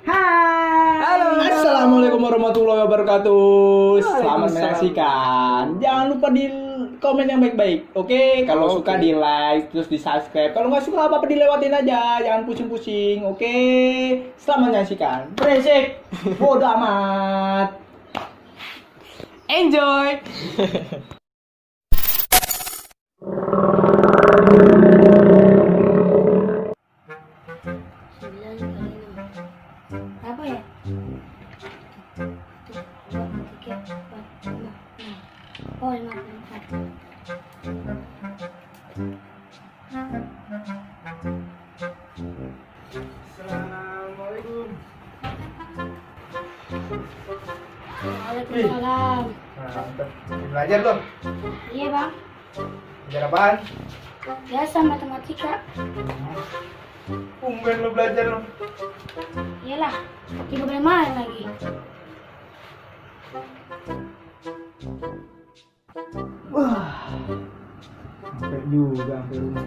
Hai. Halo. Assalamualaikum warahmatullahi wabarakatuh. Selamat Waalaikumsalam. menyaksikan. Jangan lupa di komen yang baik-baik. Oke, kalau Oke. suka di like, terus di subscribe. Kalau nggak suka apa-apa dilewatin aja. Jangan pusing-pusing. Oke. Selamat menyaksikan. Beresik. Bodoh amat. Enjoy. Sembilan kali enam. Berapa ya? Dua, tiga, empat, lima, enam. Oh, 54. Assalamualaikum. Waalaikumsalam. Belajar tuh. Iya bang, Belajar apaan? biasa matematika. Tumben lo belajar lo. Iyalah, tidak boleh main lagi. Wah. Sampai juga sampai rumah.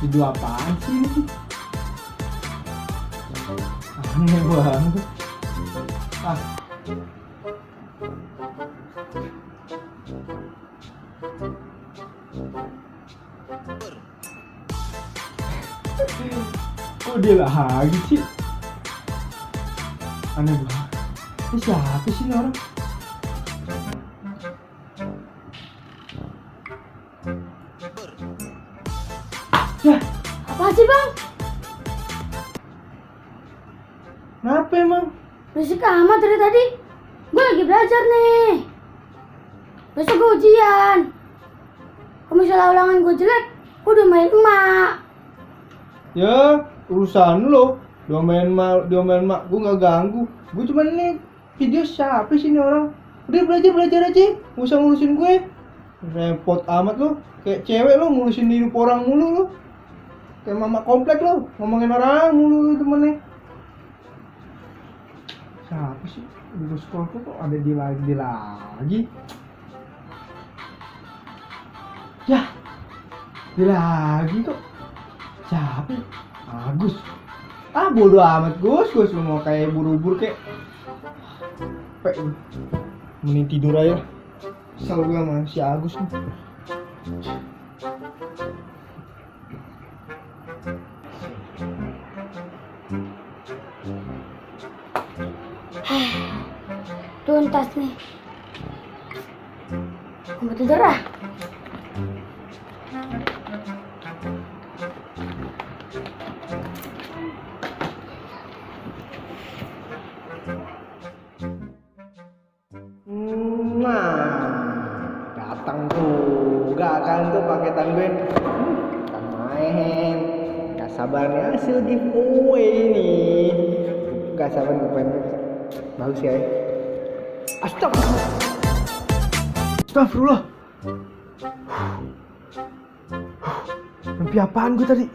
Video apaan sih ini? Aneh banget. Ah. Kok dia lagi sih? Aneh banget. Ini siapa sih ini orang? Ya, Apa sih bang? kenapa emang? Berisik amat dari tadi. Gue lagi belajar nih. Besok gue ujian. Kalau misalnya ulangan gue jelek, gue udah main emak. Ya, urusan lo. Domain mak, gue nggak ganggu. Gue cuma ini video siapa sih ini orang? Udah belajar aja, nggak usah ngurusin gue. Repot amat lo, kayak cewek lo ngurusin hidup orang mulu lo. Kayak mama komplek lo, ngomongin orang mulu lo temennya. Siapa sih? Di sekolah kok ada di lagi. Ya, di lagi kok. Siapa? Agus. Ah bodo amat Gus lu mau kayak buru-buru kayak. Capek lu. Mending tidur aja. Kesel gue sama si Agus nih. Tuntas nih. Mau tidur ah? Nah, datang juga kan tuh paketan gue. Kan main. Gak sabarnya hasil giveaway nih. Gak sabar gue pengen. Bagus ya. Astagfirullah. Astagfirullah. Mimpi apaan gue tadi?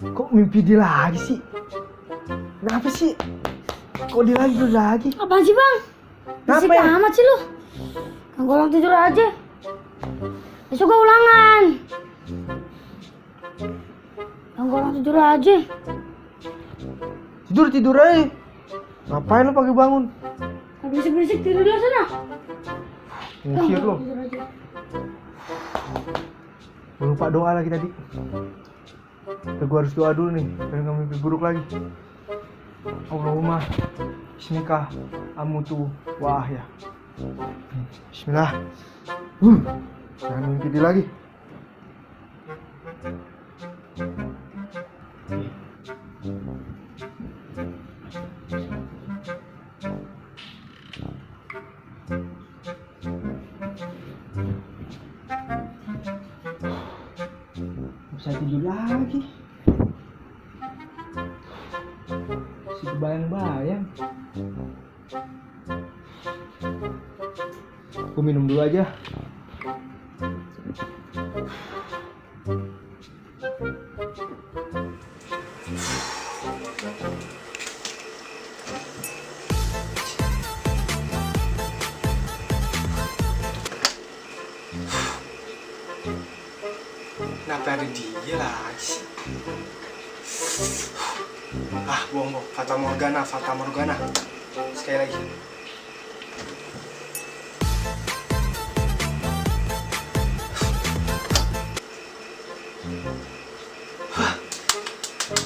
Kok mimpi dia lagi sih? Kenapa sih? Kok dia lagi? Apaan sih bang? Berisik Kenapa ya? amat sih lu. Ganggu orang tidur aja. Besok gue ulangan. Ganggu orang tidur aja. Tidur aja. Ngapain lo pagi bangun? Kalau berisik-berisik tidur di sana. Ngusir lo. Tidur aja. Gue lupa doa lagi tadi. Gue harus doa dulu nih, biar nggak mimpi buruk lagi. Allahumma bismika amutu wa ahya. Bismillah. Jangan mimpi dia lagi. Bisa tidur lagi. Si kebayang-bayang. Gue minum dulu aja. Kenapa ada dia lagi sih? Bohong. Fata Morgana. Sekali lagi.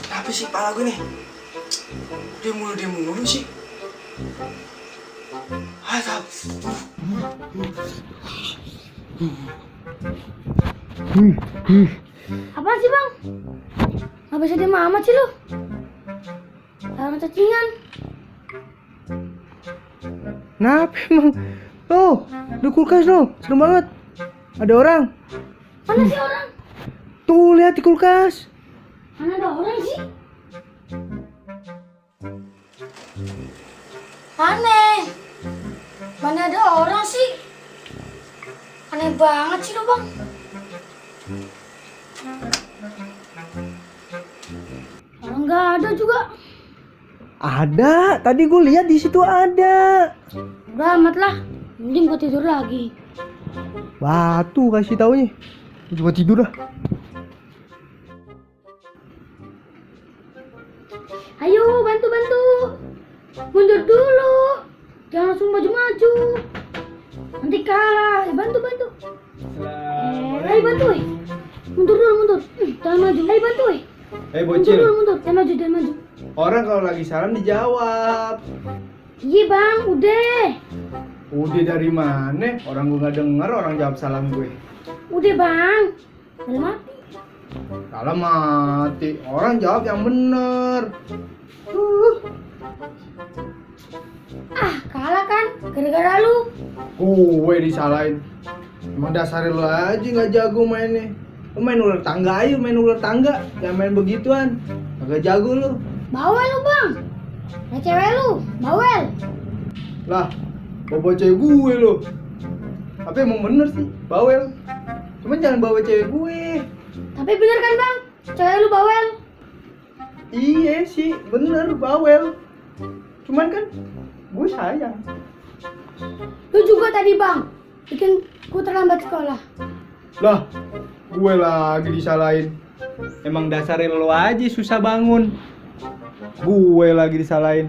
Kenapa sih kepala gue nih? Dia mulu sih. Apaan sih bang? Gak bisa diem amat sih lu. Dalam cacingan. Kenapa emang? Di kulkas lo, serem banget. Ada orang. Mana sih orang? Tuh, lihat di kulkas. Mana ada orang sih? Aneh. Mana ada orang sih? Aneh banget sih lo bang. Orang nggak ada juga. Ada, tadi gue lihat di situ ada. Udah amat lah. Mending gue tidur lagi. Batu kasih taunya. Gue juga tidur dah. Ayo bantu. Mundur dulu. Jangan langsung maju. Nanti kalah. Bantu. Ayo bantu. Mundur dulu. Jangan maju. Ayo bantu. Bocil. Mundur. Jangan maju. Orang kalau lagi salam dijawab. Iya bang, udah. Udah dari mana? Orang gue nggak denger orang jawab salam gue. Udah bang. Udah mati. Kalau mati, orang jawab yang bener. Kalah kan? Gara-gara lu. Gue disalahin. Emang dasar lu aja nggak jago mainnya. Lu main ular tangga ayo, jangan main begituan. Agak jago lu. Bawel lu bang. Nah cewek lu, bawel. Lah, bawa cewek gue lu. Tapi emang bener sih, bawel. Cuman jangan bawa cewek gue. Tapi bener kan bang? Cewek lu bawel. Iya sih, bener bawel. Cuman kan gue sayang. Lu juga tadi bang, bikin ku terlambat sekolah. Lah, gue lagi disalahin. Emang dasarnya lo aja susah bangun. Gue lagi disalahin.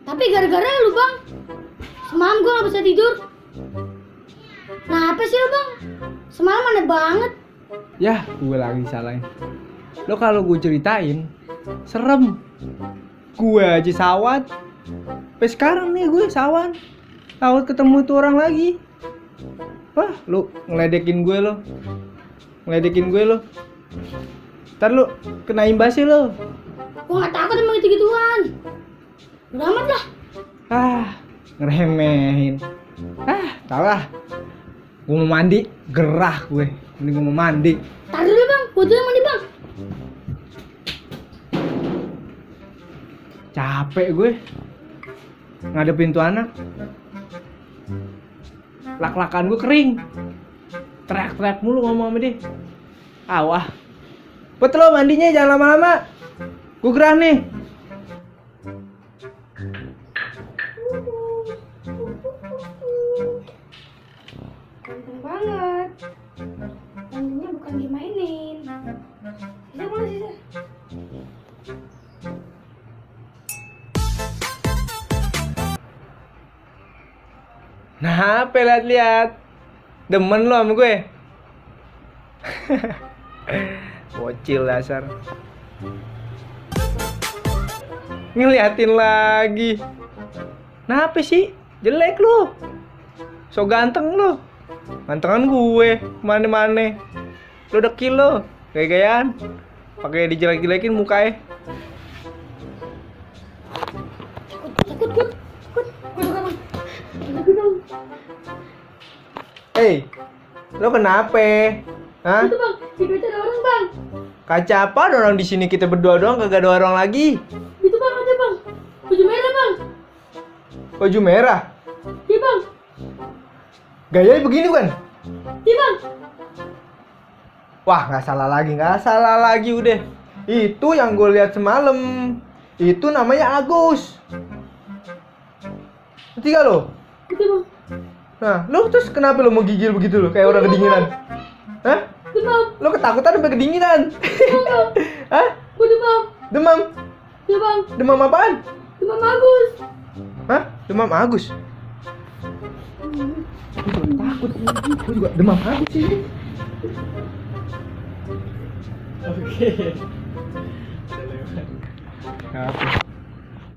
Tapi gara-gara lu bang, semalam gue gak bisa tidur. Nah apa sih lu bang? Semalam aneh banget. Ya, gue lagi disalahin. Lo kalau gue ceritain, serem. Gue aja sawat. Sampai sekarang nih gue sawan. Sawat ketemu tuh orang lagi. Wah, lu ngeledekin gue lo. Ntar lu kena imbasnya lo. Gue gak takut emang gitu-gituan. Udah amat lah. Ngeremehin. Tau lah. Gue mau mandi, gerah gue. Ini gue mau mandi. Tar dulu bang, gue dulu mandi bang. Capek gue ngadepin tuh anak. Lak-lakan gue kering. Teriak-teriak mulu ngomong sama dia. Wah. Betul lo mandinya jangan lama-lama. Gue gerah nih. Ganteng banget. Mandinya bukan dimainin. Sisa mana sisa? Nah, apa lihat-lihat? Demen lo sama gue. Bocil dasar. Ngeliatin lagi. Nah, apa sih? Jelek lu. So ganteng lu. Gantengan gue mana-mana. Lu dekil lu. Gaya-gayaan. Pakai dijelek-jelekin mukanya. Takut. Lo kenapa? Hah? Itu bang, di kaca ada orang bang. Kaca apa? Ada orang di sini kita berdua doang, kagak ada orang lagi. Itu bang ada bang. Baju merah bang. Baju merah? Iya bang. Gayanya begini bukan? Iya bang. Wah, nggak salah lagi udah. Itu yang gue lihat semalam. Itu namanya Agus. Ngerti gak lo? Itu bang. Nah, lo terus kenapa lo mau gigil begitu lo? Kayak orang kedinginan. Hah? Itu Demam. Lo ketakutan apa kedinginan? Demam. Hah? Gue demam. Demam? Demam. Demam apaan? Demam Agus. Hah? Demam Agus? Gue juga takut. Gue juga demam Agus ini. Oke.